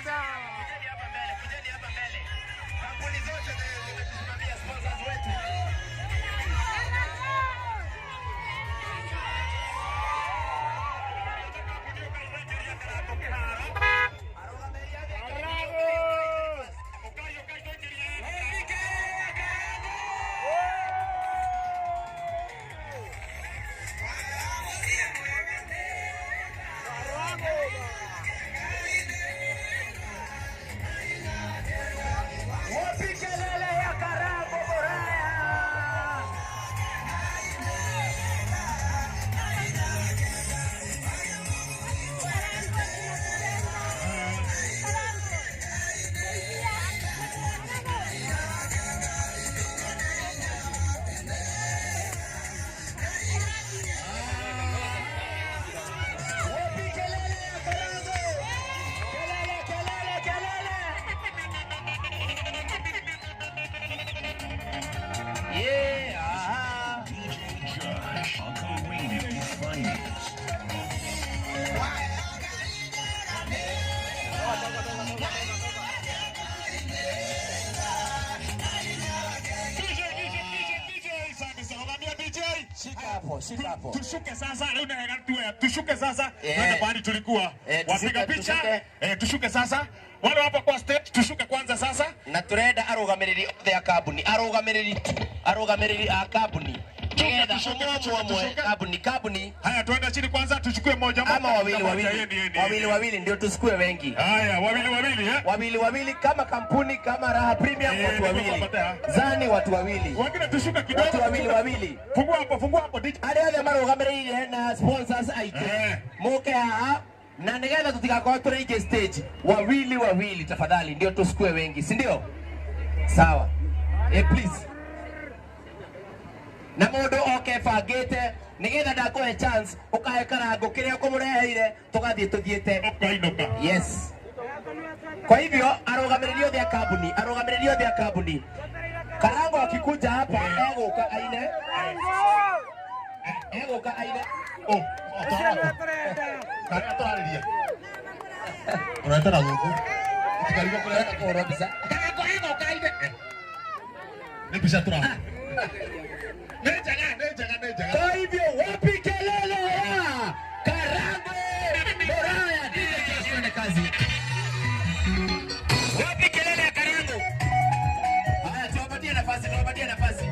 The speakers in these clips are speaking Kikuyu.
Kujeni hapa mbele, kujeni hapa mbele. Kampuni zote zimetusimamia, sponsors wetu. Wapi kelele ya Karango Boraya? Wapi kelele ya Karango? Kelele, kelele, kelele. Yeah, aha. DJ Josh on the radio finest. DJ, DJ, DJ, DJ. Asante sana. Unaambia DJ. Shika hapo, shika hapo. Tushuke sasa, leo tushuke sasa. Eh. Twende pahali tulikuwa. Eh, Wapiga tushuke, picha. tushuke. Eh, tushuke sasa. Wale wapo kwa stage, tushuke kwanza sasa. Na turenda arugamiriri othe a kambuni, arugamiriri tu, arugamiriri a kambuni. Nigetha Tushuke, ũmwe tushuke, ũmwe tushuke. kambuni, kambuni Haya, tuende chini kwanza tuchukue moja moja. ama wawili Moja, wawili. yeni, yeni, Wawili yeni. wawili ndio tusikue wengi. Haya, wawili wawili eh. Wawili wawili kama kampuni kama Raha Premium Eh, watu niko wawili. kuwapatia. Zani watu wawili. Wengine tushuke kidogo. Watu wawili tushuke. wawili. Fungua hapo DJ. Arĩa othe marũgamĩrĩire na sponsors aitũ Eh. mũke haha na nĩgetha tũtigakorwo tũrĩ aingĩ stage, wawili wawili tafadhali, ndio tusikue wengi, si ndio? Sawa. Eh, please. Na mũndũ oke bangĩte nĩgetha ndakũhe chance ũkahe Karango kĩrĩa ũkũmũreheire tũgathiĩ tũthiĩte. Ukainuka. Yes. Kwa hivyo arũgamĩrĩri othe a kambuni, arũgamĩrĩri othe a kambuni, Karango akikuja hapa egũka aine, egũka aine. Oh, Karĩa tũrarĩria. Ũretera gũkũ. Ũtikarigwo kũrĩa Ũrenda kũhũrwo mbica? Karango egũka aine. Nĩ mbica tũra. Nĩ njega, nĩ njega, nĩ njega. Kwa hivyo wapi kelele ya Karango Moraya? DJ Josh, twende kazi. Wapi kelele ya Karango? Haya, tuwapatie nafasi, tuwapatie nafasi.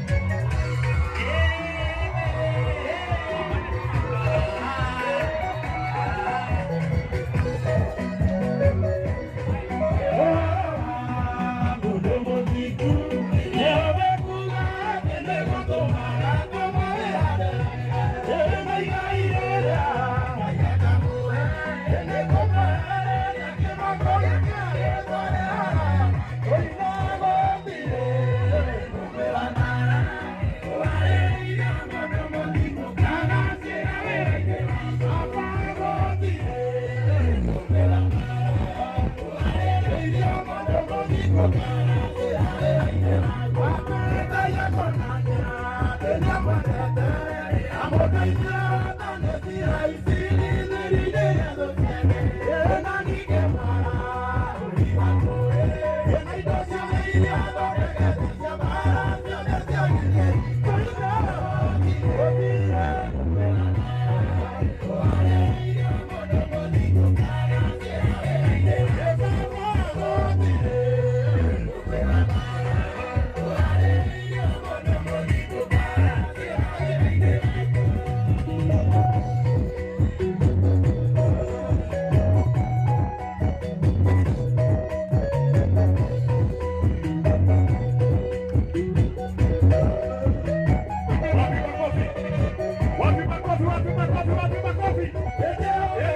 Wapi makofi? Wapi makofi? Wapi makofi? Wapi makofi? Eh.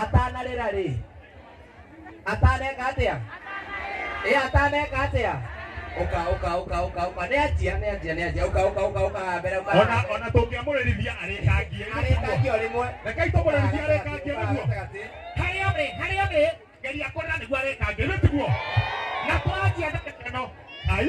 Atanarĩra rĩ, ataneka atĩa? Ĩ ataneka atĩa? Ũka ũka ũka ũka ũka. Nĩ anjia nĩ anjia nĩ anjia. Ũka ũka ũka ũka mbere ũka. Ona ona tũngĩamũrĩrithia arĩkangie. Arĩkangie o rĩmwe. Rekei tũmũrĩrithie arĩkangie nĩguo. Gatagatĩ. Harĩa ũrĩ, harĩa ũrĩ, geria kũrĩra nĩguo arĩkangie, nĩ tiguo? Na tũranjia ndagĩka ĩno. Ai.